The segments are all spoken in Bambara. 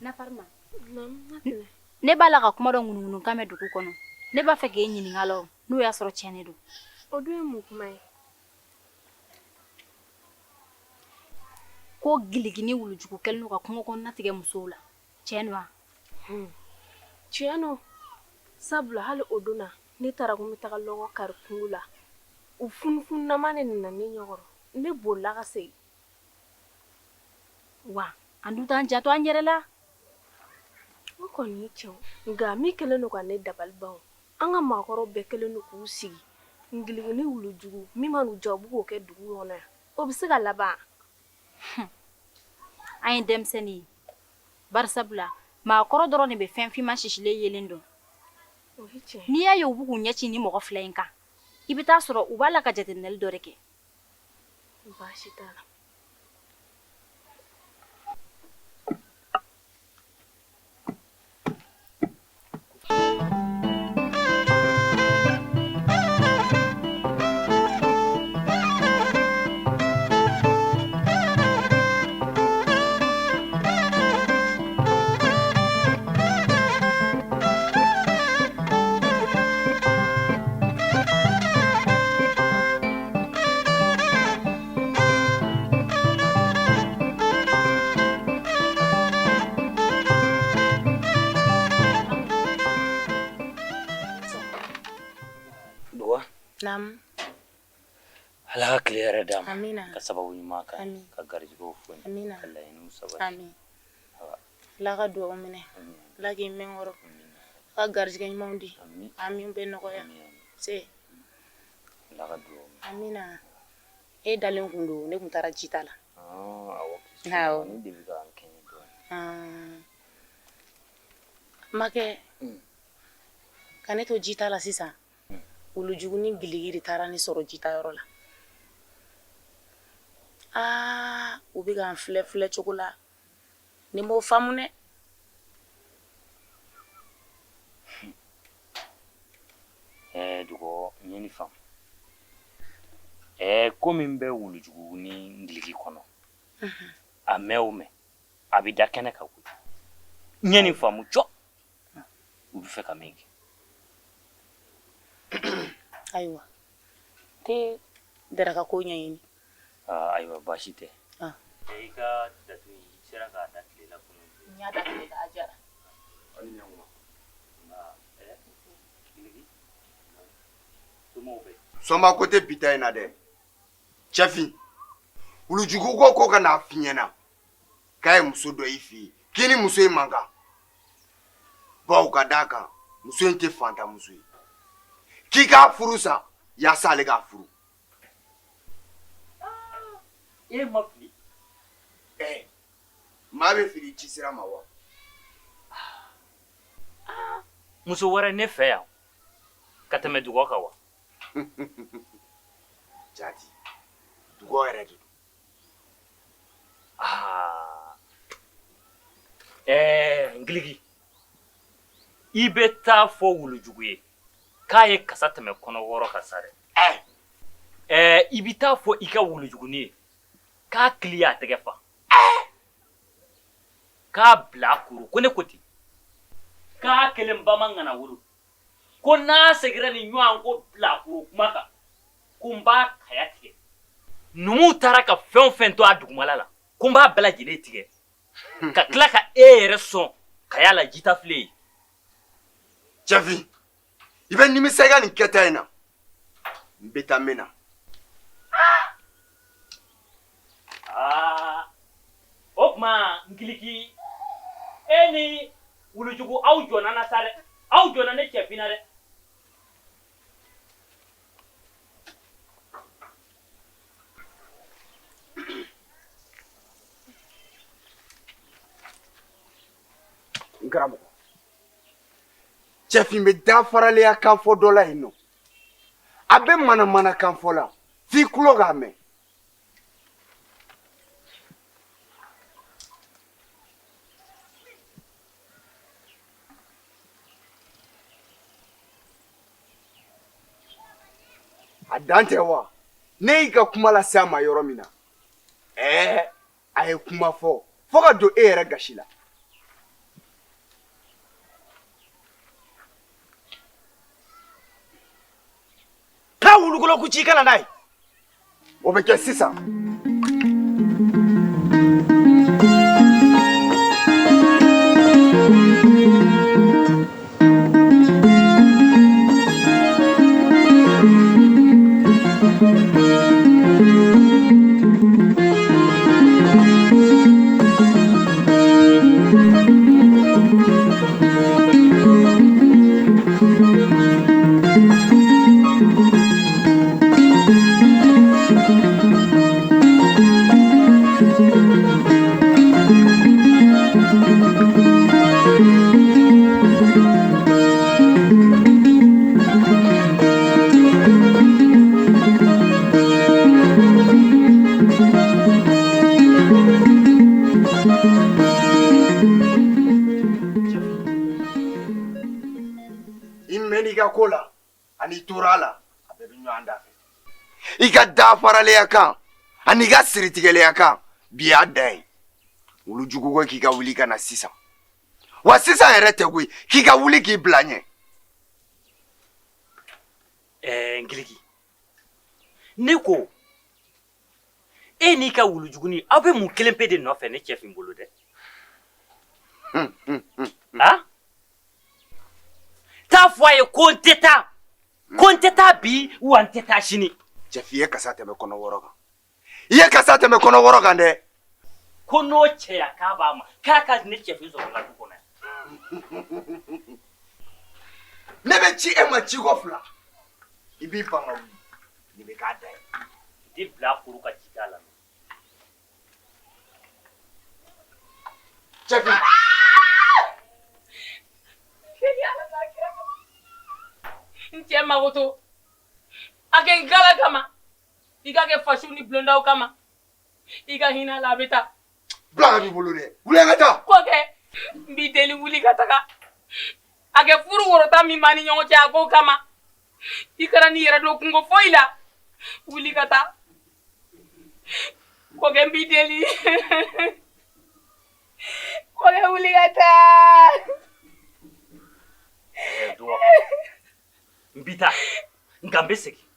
Nafarima, ne b'a la ka kuma dɔ ŋunuŋunukan mɛn dugu kɔnɔ. Ne b'a fɛ k'e ɲininka la, n'o y'a sɔrɔ tiɲɛ don. O dun ye mun kuma ye? Ko giligi ni wulujugu kɛlen don ka kungo kɔnɔna tigɛ musow la, tiɲɛ don wa? Tiɲɛ don, sabula hali o don na ne taara ko n bɛ taga lɔgɔ kari kungo la, u funufununama de nana ne ɲɛkɔrɔ, ne bolila ka segin. Wa an dun t'an janto an yɛrɛ la. O kɔni ye tiɲɛ, nka min kɛlen don ka ne dabali ban, an ka maakɔrɔw bɛɛ kɛlen don k'u sigi ngiligi ni wulujugu min man'u diya u b'u k'o kɛ dugu kɔnɔ yan, o bɛ se ka laban? An ye denmisɛnnin ye, bari sabula maakɔrɔ dɔrɔn de bɛ fɛn finman sisilen yelen dɔn. O ye tiɲɛ. N'i y'a ye u b'u k'u ɲɛci ni mɔgɔ fila in kan, i bɛ taa sɔrɔ u b'a la ka jateminɛli dɔ de kɛ. Baasi t'a la. Naamu. Ala ka tile hɛrɛ d'an ma. Amina. Ka sababu ɲuman k'an ye. Amin. Ka garijɛgɛw foni. Amina. Ka laɲiniw sabati. Amin. Ala ka dugawu minɛ. Ala k'i mɛn n kɔrɔ. Ala ka garijɛgɛ ɲumanw di. Amin. Amin bɛ nɔgɔya. Amin. Se. Ala ka dugawu minɛ. Amina. E dalen kun don ne kun taara jita la. Ah, awɔ. Awɔ. Ni de bɛ k'an kɛɲɛ dɔɔnin. Ah. Makɛ. Ka ne to jita la sisan. Wulujugu ni giligi de taara ne sɔrɔ jita yɔrɔ la. Aa u bɛ ka n filɛ filɛ cogo la ne m'o faamu dɛ. Ɛɛ dugɔ n ye nin faamu. Ɛɛ ko min bɛ wulujugu ni giligi kɔnɔ. A mɛn o mɛn a bɛ da kɛnɛ kan koyi. N ye nin faamu cɔ. U bɛ fɛ ka min kɛ. Ayiwa n tɛ daraka ko ɲɛɲini. Aa ayiwa baasi tɛ. Ah. I ka datu in i sera k'a da tile la kunun. N y'a da tile la a jara. Aw ni ɲankuma. Nka ɛɛ Giligi. Somɔgɔw bɛ. Sɔnba ko tɛ bi ta in na dɛ. Cɛfin, wulujugu ko ko ka n'a f'i ɲɛna k'a ye muso dɔ y'i fɛ yen k'i ni muso in man kan. Bawo ka d'a kan muso in tɛ fantan muso ye. K'i k'a furu sa yaasa ale k'a furu. E ma fili. Ɛ maa bɛ fili ci sira ma wa? Muso wɛrɛ ne fɛ yan ka tɛmɛ dugɔ kan wa? Jati, dugɔ yɛrɛ de don. Aa. Ɛɛ Ngiliki, i bɛ taa fɔ wulujugu ye k'a ye kasa tɛmɛ kɔnɔ wɔɔrɔ kan sa dɛ. Ɛɛ i bɛ taa fɔ i ka wulujugunin ye k'a kili y'a tɛgɛ fa. K'a bila a kuru ko ne ko ten. K'a kelen ba ma ŋana wolo. Ko n'a seginna nin ɲɔgɔn ko bilakoro kuma kan ko n b'a kaya tigɛ. Numuw taara ka fɛn o fɛn to a dugumala la ko n b'a bɛɛ lajɛlen tigɛ. Ka tila ka e yɛrɛ sɔn kaya la jita file ye. Cɛfin, i bɛ nimisa i ka nin kɛta in na. N bɛ taa n bɛ na. Aa, o tuma Ngiliki e ni wulujugu aw jɔnna na sa dɛ. Aw jɔnna ne cɛfin na dɛ. N karamɔgɔ, cɛfin bɛ dafaralenya kan fɔ dɔ la yen nɔ. A bɛ manamana kan fɔ la f'i tulo k'a mɛn. A dan tɛ wa? Ne y'i ka kuma lase a ma yɔrɔ min na, ɛɛ a ye kuma fɔ fo ka don e yɛrɛ gasi la. Taa wulukolo ku ci i ka na n'a ye. O bɛ kɛ sisan. I mɛnn'i ka ko la ani i tora a la, a bɛɛ bɛ ɲɔgɔn da fɛ. I ka dafaralenya kan ani i ka siritigɛlenya kan bi y'a dan ye. Wulujugu ko k'i ka wuli ka na sisan. Wa sisan yɛrɛ tɛ koyi, k'i ka wuli k'i bila ɲɛ. Ɛɛ Ngiliki, ne ko e n'i ka wulujugunin aw bɛ mun kelen pe de nɔfɛ ne cɛfin bolo dɛ? A? Taa fɔ a ye ko n tɛ taa. Ko n tɛ taa bi wa n tɛ taa sini. Cɛfin, i ye kasa tɛmɛ kɔnɔ wɔrɔ kan, i ye kasa tɛmɛ kɔnɔ wɔrɔ kan dɛ. Ko n'o cɛya k'a b'a ma, k'a ka ne cɛfin sɔrɔ n ka du kɔnɔ yan. Ne bɛ ci e ma ciko fila, i b'i ban ka wuli, nin bɛ k'a da ye. N tɛ bilakoro ka cikan lamɛn. Cɛfin. N cɛ makoto a kɛ n gala kama, i ka kɛ fasiw ni bulondaw kama, i ka hinɛ la, a bɛ taa. Bila ka b'i bolo dɛ, wuli an ka taa. Kɔkɛ, n b'i deli, wuli ka taga. A kɛ furu worota min b'an ni ɲɔgɔn cɛ, a k'o kama, i kana n'i yɛrɛ don kunko foyi la. Wuli ka taa kɔkɛ, n b'i deli kɔkɛ, wuli ka taa. Dɔgɔ, n bi taa, nka n bɛ segin.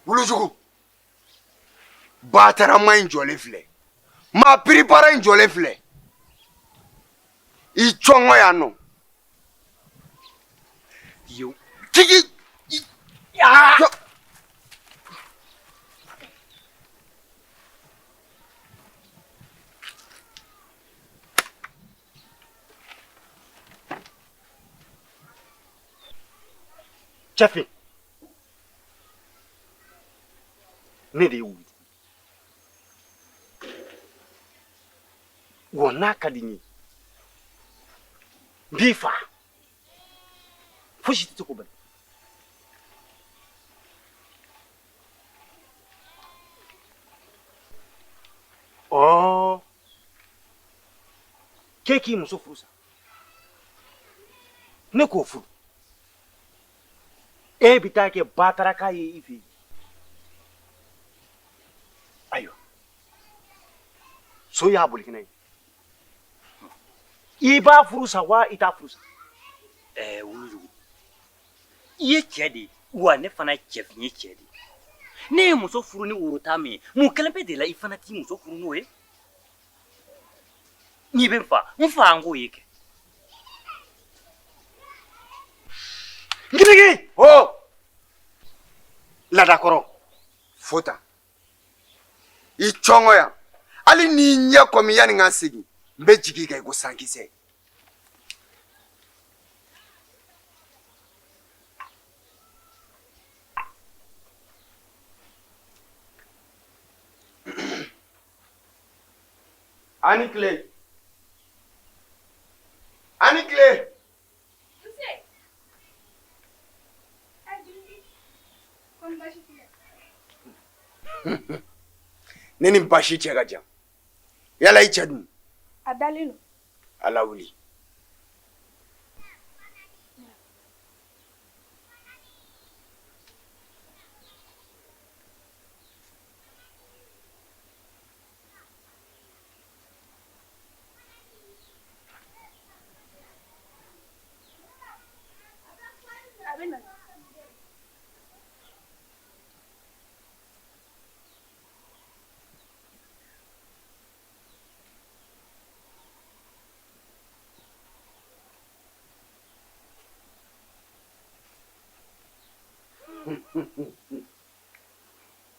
Wulujugu batarama in jɔlen filɛ, maa piripara in jɔlen filɛ, i cɔngɔ yan nɔ. Yo. Tigi. Cɛfin, ne de ye wuli wa n'a ka di n ye, n b'i faa, fosi tɛ se k'o bali. Ɔ, k'e k'i muso furu sa, ne k'o furu, e bɛ taa kɛ bataraka ye i fɛ yen. Ayiwa, so y'a bolikɛnɛ ye, i b'a furu sa wa i t'a furu sa? Ɛɛ wulujugu, i ye cɛ de ye wa ne fana ye cɛfin ye, cɛ de ye. Ne ye muso furu ni worota min ye, mun kelen bɛ de la i fana t'i muso furu n'o ye? N'i bɛ n fa, n fa, an k'o ye kɛ. Ngiliki! Oh! Ladakɔrɔ. Fota. I cɔngɔ yan. Hali n'i ɲɛ kɔmi yanni n ka segin, n bɛ jigin i kan i ko sankisɛ. Ani tile. Ani tile. Nse. Kɔni baasi t'i la? Ne ni baasi cɛ ka jan. Yala i cɛ dun? A dalen don. Ala wuli. A bɛ na.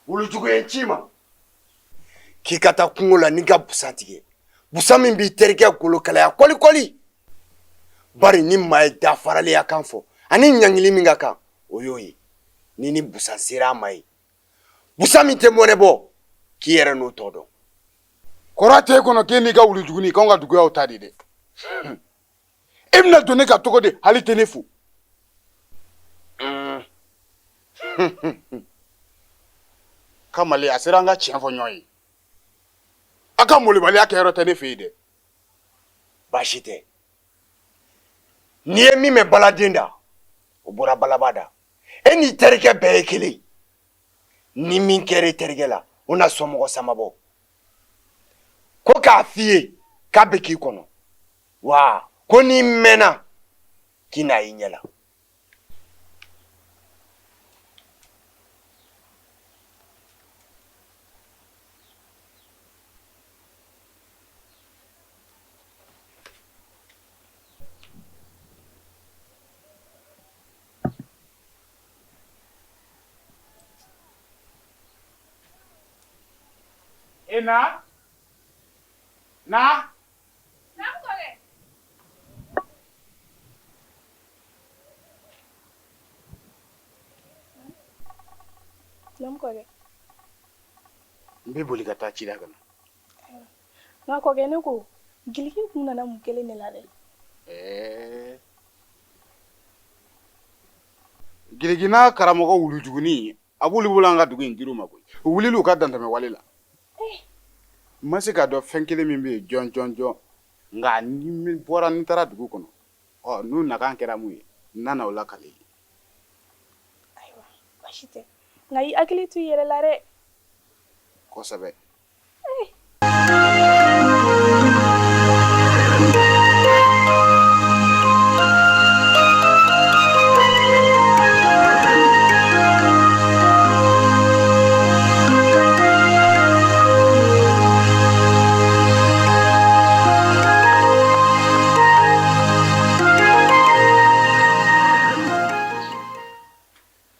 Wulujugu ye ci ma k'i ka taa kungo la n'i ka busan tigɛ, busan min b'i terikɛ golo kalaya kɔlikɔli. Bari ni maa ye dafaralenya kan fɔ ani ɲangili min ka kan, o y'o ye. Ni ni busan sera a ma ye, busan min tɛ mɔnɛ bɔ, k'i yɛrɛ n'o tɔ dɔn. Kɔrɔ t'e kɔnɔ k'e n'i ka wulujuguni k'anw ka duguyaw ta de dɛ. E bɛna don ne ka tɔgɔ de, hali tɛ ne fo. Kamalen, a sera an ka tiɲɛ fɔ ɲɔgɔn ye. A ka molobaliya kɛyɔrɔ tɛ ne fɛ yen dɛ. Baasi tɛ. N'i ye min mɛn baladen da, o bɔra balaba da. E n'i terikɛ bɛɛ ye kelen. Ni min kɛra i terikɛ la, o na somɔgɔ samabɔ. Ko k'a f'i ye k'a bɛ k'i kɔnɔ. Wa ko n'i mɛnna k'i n'a y'i ɲɛ la. E na na. Naamu kɔrɔkɛ. Naamu kɔrɔkɛ. N bɛ boli ka taa ci la ka na. Nka kɔrɔkɛ, ne ko Giliki kun nana mun kelen de la dɛ? Ɛɛ, Giliki n'a karamɔgɔ wulujugunin, a b'olu bolo an ka dugu in dir'u ma koyi. U wulila u ka dantɛmɛ wale la. N ma se k'a dɔn fɛn kelen min bɛ yen jɔn jɔn jɔn, nka ni n bɔra, ni n taara dugu kɔnɔ, ɔ n'u nakan kɛra mun ye, n nana o lakali i ye. Ayiwa, baasi tɛ, nka i hakili to i yɛrɛ la dɛ. Kosɛbɛ.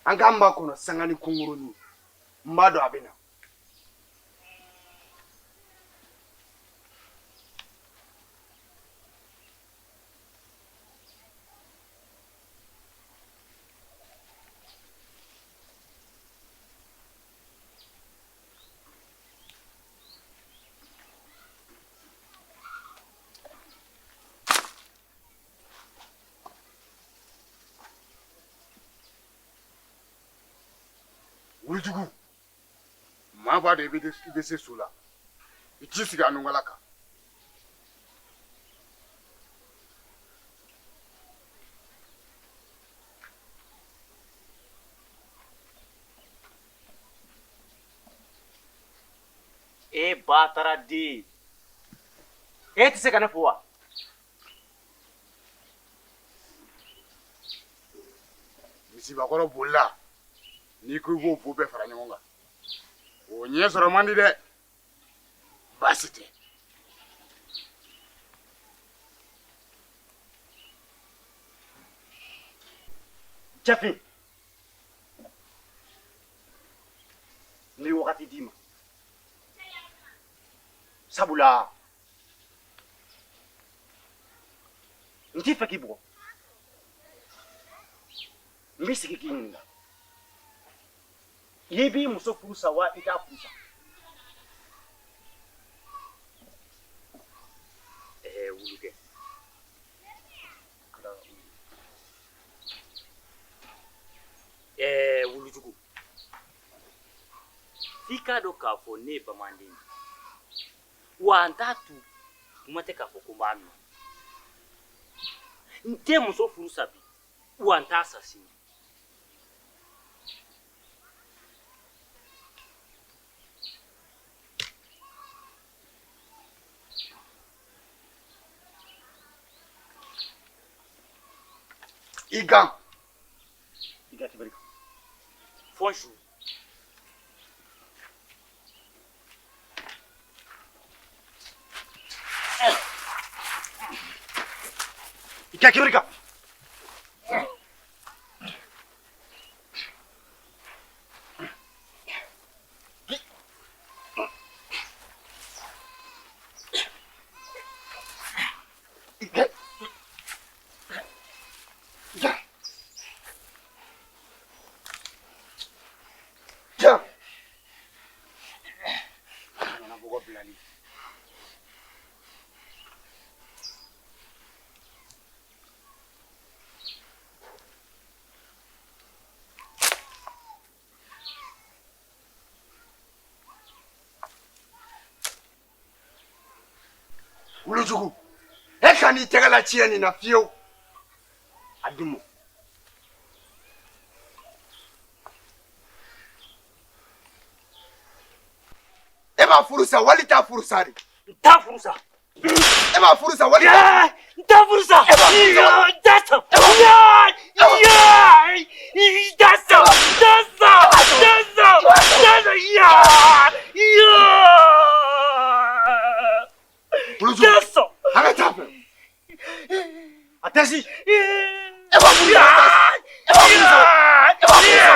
An k'an makɔnɔ sanga ni kunkurunnin, n b'a dɔn a bɛ na. Wulujugu, maa b'a dɔn i bɛ se so la, i t'i sigi a nunkala kan. E batara den, e tɛ se ka ne fo wa? Misibakɔrɔ bolila, n'i ko i b'o bo bɛɛ fara ɲɔgɔn kan, o ɲɛ sɔrɔ man di dɛ. Baasi tɛ. Cɛfin, n bɛ wagati d'i ma, sabula n t'i fɛ k'i bugɔ. N bɛ sigi k'i ɲininka, i b'i muso furu sa wa i t'a furu sa? Ɛɛ, wulukɛ, ɛɛ wulujugu, f'i k'a dɔn k'a fɔ ne ye bamanden ye, wa n t'a tu, kuma tɛ k'a fɔ ko n b'a nɔ. N tɛ muso furu sa bi, wa n t'a sa sini. I gan. I ka tibɛri kan fɔ su. I ka kibiri kan. Wulujugu, e kan'i tɛgɛ la tiɲɛ nin na fiyewu. A di ma. E b'a furu sa wali t'a furu sa de. N t'a furu sa. E b'a furu sa wali. N t'a furu sa. E b'a furu sa. N t'a sa. N t'a sa. N t'a sa. N t'a sa. N t'a sa. Wulujugu. N t'a sa. Hakɛ t'a fɛ. A tɛ si. E b'a furu sa. E b'a furu sa. E b'a furu sa.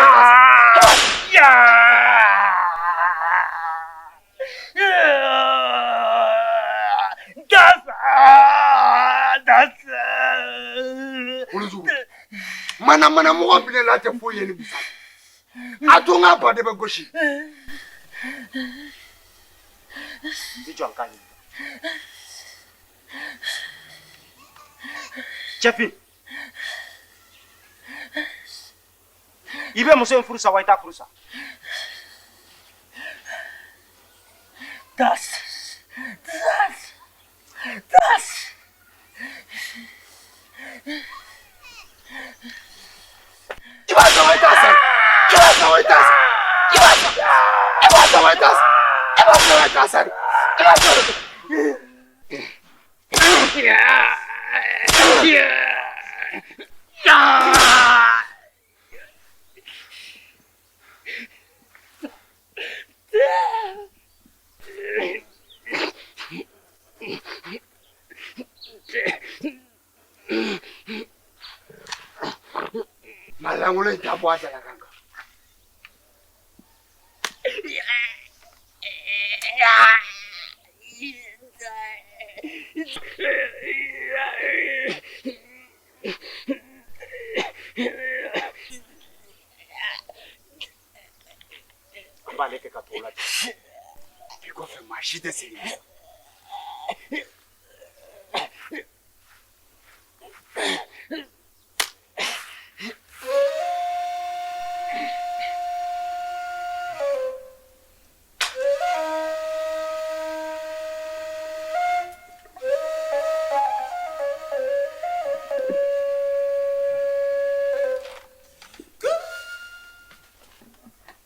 Wulujugu. Mana mana mɔgɔ minɛla tɛ foyi ye ni busan. A to n ka ba de bɛ gosi. I jɔ n k'a ɲininka. Cɛfin, i bɛ muso in furu sa wa i t'a furu sa? Das. Das. Das. I b'a san wa i t'a san? I b'a san wa i t'a san? I b'a san. I b'a san wa i t'a san? I b'a san wa i t'a san? I b'a san. Malankolon in t'a bɔ a dalakan kan. An b'ale kɛ ka tɔw lajɛ. Bi kɔfɛ maa si tɛ segin.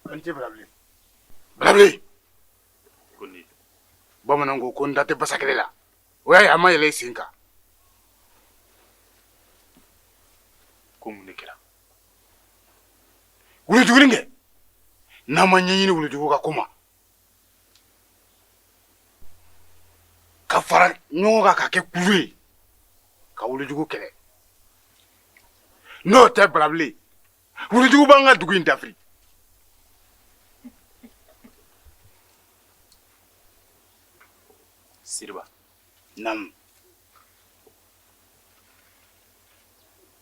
An tɛ Barabilen. Barabilen. Ko ne. Bamananw ko ko n da tɛ basa kelen la. O y'a ye a ma yɛlɛ i sen kan. Ko mun de kɛra? Wulujugunin kɛ. N'an ma ɲɛɲini wulujugu ka ko ma. Ka fara ɲɔgɔn kan ka kɛ kulu ye. Ka wulujugu kɛlɛ. N'o tɛ Barabilen. Wulujugu b'an ka dugu in dafiri. Siriba. Naamu.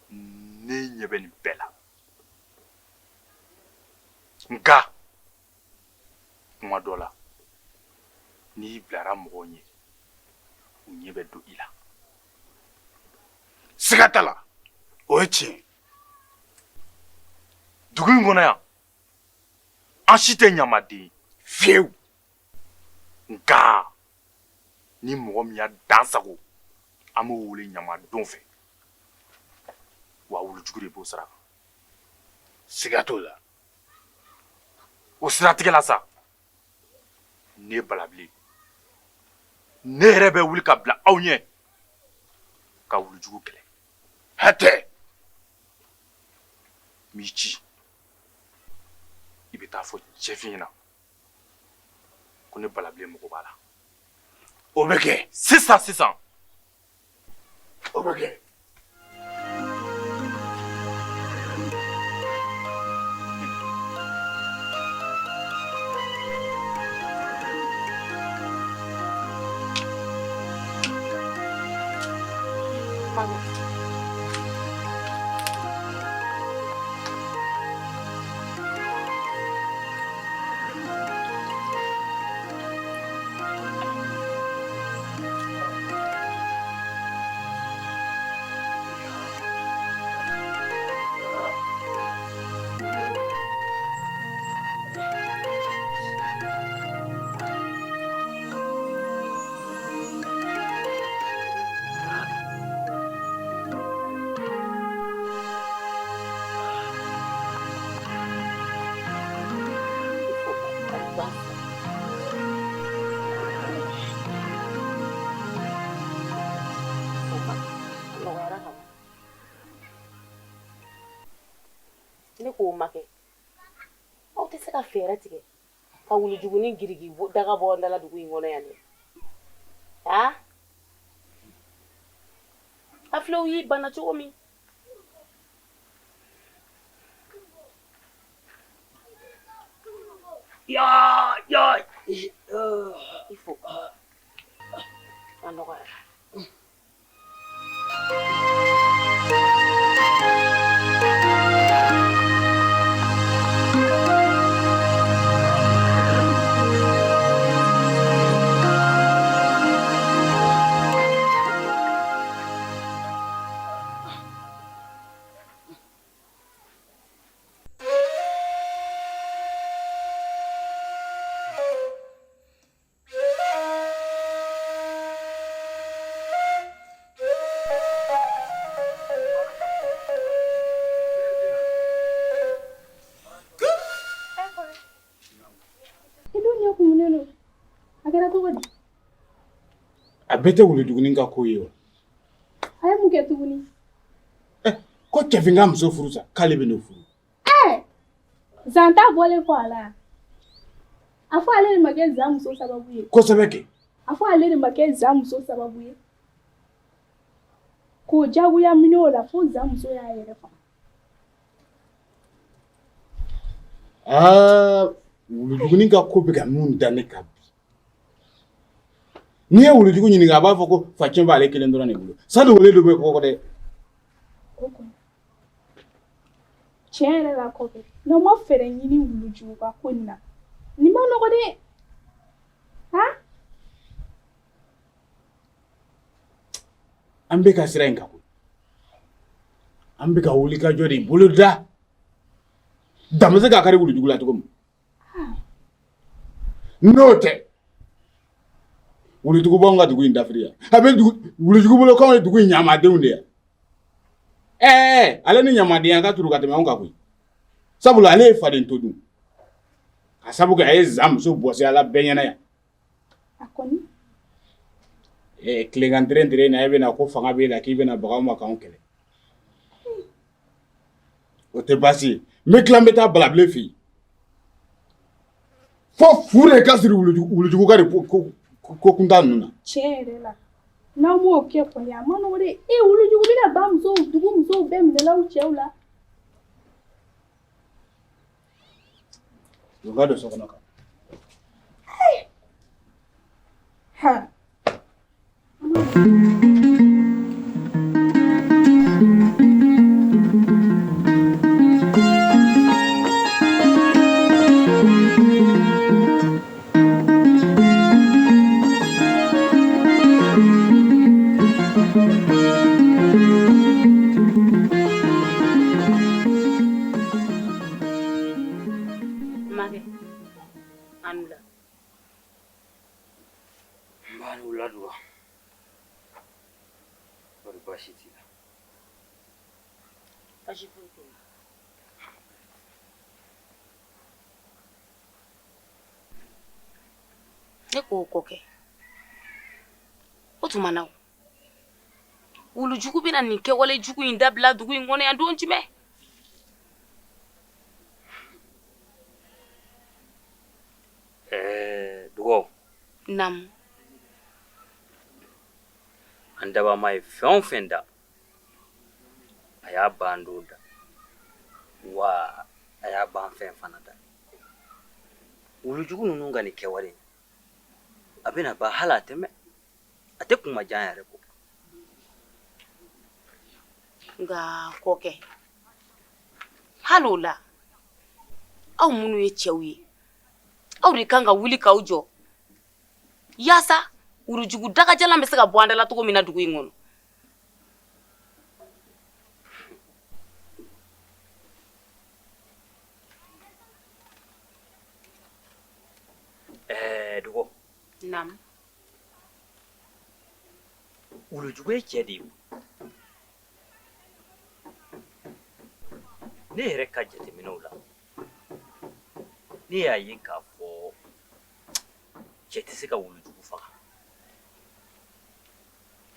Ne ɲɛ bɛ nin bɛɛ la. Nka kuma dɔ la n'i bilara mɔgɔw ɲɛ u ɲɛ bɛ don i la. Siga t'a la, o ye tiɲɛ. Dugu in kɔnɔ yan an si tɛ ɲamaden ye fiyewu. Nka ni mɔgɔ min y'a dan sago an b'o wele ɲamadon fɛ, wa wulujugu de b'o sira kan. Siga t'o la. O siratigɛ la sa, ne Balabilen, ne yɛrɛ bɛ wuli ka bila aw ɲɛ ka wulujugu kɛlɛ. Hatɛ. N b'i ci, i bɛ taa fɔ cɛfin ɲɛna ko ne Balabilen mago b'a la. O bɛ kɛ. Sisan sisan. O bɛ kɛ. Ne k'o makɛ, aw tɛ se ka fɛɛrɛ tigɛ ka wulujugu ni girigi daga bɔ an da la dugu in kɔnɔ yan dɛ. Aa, a filɛ u y'i bana cogo min. Ya ya. I fo. A nɔgɔyara. I dun ɲɛ kumunen don. A kɛra cogo di? A bɛɛ tɛ wulujugunin ka ko ye wa? A ye mun kɛ tuguni? Ko cɛfin ka muso furu sa k'ale bɛ n'o furu. Ɛɛ! Zan ta bɔlen kɔ a la. A fɔ ale de ma kɛ Zan muso sababu ye. Kosɛbɛ kɛ. A fɔ ale de ma kɛ Zan muso sababu ye. K'o jagoya minɛ o la fo Zan muso y'a yɛrɛ faga. Aa wulujugunin ka ko bɛ ka min da ne kan bi. N'i ye wulujugu ɲininka a b'a fɔ ko facɛn b'ale kelen dɔrɔn de bolo. Sa dogolen dɔ bɛ kɔkɔ dɛ. O kɔni. Tiɲɛ yɛrɛ la kɔkɛ, n'aw ma fɛɛrɛ ɲini wulujugu ka ko nin na, nin ma nɔgɔ dɛ. Han? An bɛ ka sira in kan koyi. An bɛ ka wulikajɔ de boloda. Dan bɛ se ka kari wulujugu la cogo min. N'o tɛ wulujugu b'anw ka dugu in dafiri yan. A bɛ dugu wulujugu bolo k'anw ye dugu in ɲamadenw de ye. Ɛɛ ale ni ɲamadenya ka turu ka tɛmɛ anw kan koyi. Sabula ale ye faden to dun. Ka sabu kɛ a ye Zan muso bɔsi a la bɛɛ ɲɛna yan. A kɔni. Ɛɛ tilegan tere tere na e bɛna ko fanga b'e la k'i bɛna baga anw ma k'anw kɛlɛ. O tɛ baasi ye. N bɛ tila n bɛ taa Balabilen fɛ yen. Fo fu de ka siri wulujugu ka de ko kuntan ninnu na. Tiɲɛ yɛrɛ la n'aw m'o kɛ kɔni a ma nɔgɔ dɛ. E wulujugu bɛna ba musow dugu musow bɛɛ minɛ aw cɛw la. Don ka don so kɔnɔ kan. Ha. Makɛ, a ni wula. Nba ni wula Duga. Kɔri baasi t'i la? Baasi foyi tɛ n na. Ne k'o kɔkɛ. O tuma na wulujugu bɛna nin kɛwale jugu in dabila dugu in kɔnɔ yan don jumɛn? Ɛɛ Dugɔ. Naamu. An dabama ye fɛn o fɛn da, a y'a ban don da, wa a y'a ban fɛn fana da. Wulujugu ninnu ka nin kɛwale, a bɛna ban hali a tɛ mɛn, a tɛ kuma jan yɛrɛ bɔ. Nka kɔkɛ, hali o la, aw minnu ye cɛw ye, aw de kan ka wuli k'aw jɔ yaasa wulujugu dagajalan bɛ se ka bɔ an da la cogo min na dugu in kɔnɔ. Ɛɛ Dɔgɔ. Naamu. Wulujugu ye cɛ de ye. Ne yɛrɛ ka jateminɛw la, ne y'a ye k'a fɔ cɛ tɛ se ka wulujugu faga.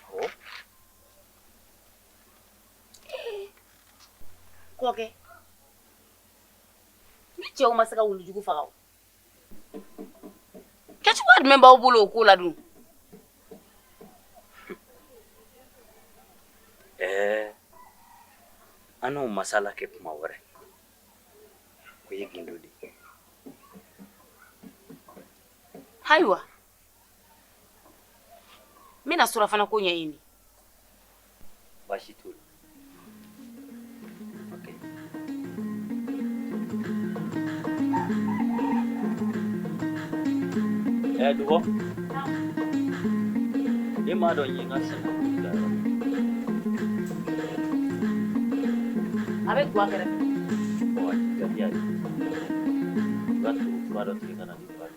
Awɔ. Kɔkɛ, cɛw ma se ka wulujugu faga o. Kɛcogoya jumɛn b'aw bolo o ko la dun? Ɛɛ, an n'o masala kɛ kuma wɛrɛ. O ye gindo de ye. Ayiwa, n bɛna surafana ko ɲɛɲini. Baasi t'o la. Ok. Ɛɛ dɔgɔ. E m'a dɔn n ye n ka sɛnɛko bila yɔrɔ min. A bɛ gwa kɛrɛfɛ. Ɔ a ti gariya de. I ka turu fura dɔ tigɛ ka na di ba ma.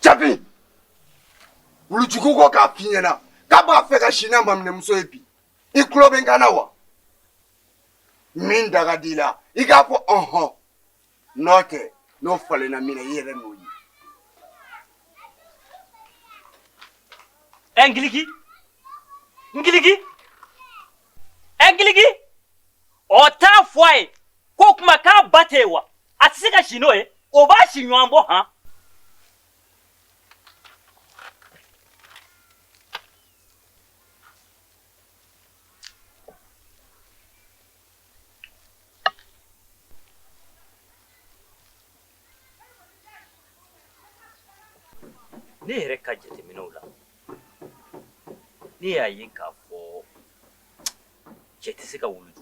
Capi, wulujugu ko k'a f'i ɲɛna k'a b'a fɛ ka si n'a maminɛmuso ye bi. I tulo bɛ n kan na wa? Min da ka di i la, i k'a fɔ ɔnhɔn. N'o tɛ, n'o falenna min na, i yɛrɛ n'o ye. Ɛ Ngiliki, Ngiliki, ɛ Ngiliki, o t'a fɔ a ye k'o kuma k'a ba tɛ yen wa? A tɛ se ka si n'o ye, o b'a si ɲɔgɔn bɔ han. Ne yɛrɛ ka jateminɛw la, ne y'a ye k'a fɔ cɛ tɛ se ka wulujugu